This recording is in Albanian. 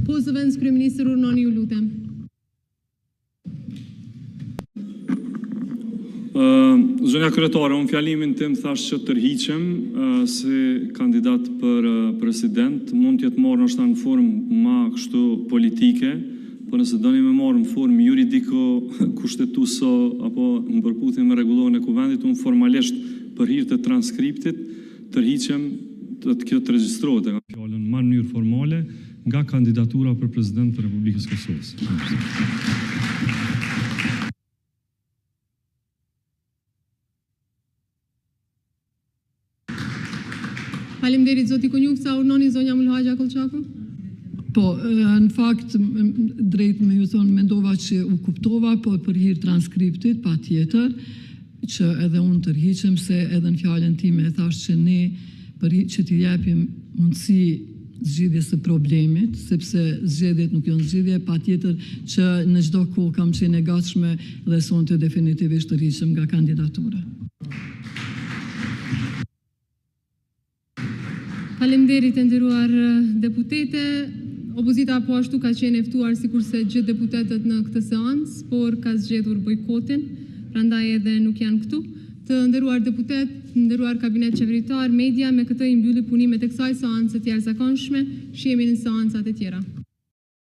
Po, zëvendëskryeministër, urdhëroni, ju lutem! Zonja kryetare, Unë në fjalimin tim thashë që tërhiqem si kandidat për president. Mund të jetë marrë ndoshta në formë më kështu politike, por nëse doni ta merrni në formë juridiko-kushtetuese apo në përputhje me Rregulloren e Kuvendit, unë formalisht për hir të transkriptit tërhiqem, kjo të regjistrohet, e kam fjalën më në mënyrë formale nga kandidatura për president të Republikës së Kosovës. Faleminderit, zoti Konjufca! Urdhëroni, zonja Mulhaxha-Kollçaku! Po, në fakt, drejt me ju thënë mendova që u kuptova, por për hir të transkriptit patjetër që edhe unë tërhiqem, se edhe në fjalën time e thashë që ne që t'i japim mundësi zgjidhjes së problemit, sepse zgjedhjet nuk janë zgjidhje, patjetër që në çdo kohë kam qenë e gatshme dhe sonte definitivisht tërhiqem nga kandidatura. Faleminderit, e nderuar deputete! Opozita po ashtu ka qenë e ftuar sikurse të gjithë deputetët në këtë seancë, por ka zgjedhur bojkotin, prandaj edhe nuk janë këtu. Të nderuar deputetë, I nderuar Kabinet qeveritar, Media, Me këtë i mbyll punimet e kësaj seance të jashtëzakonshme. Shihemi në seancat e tjera.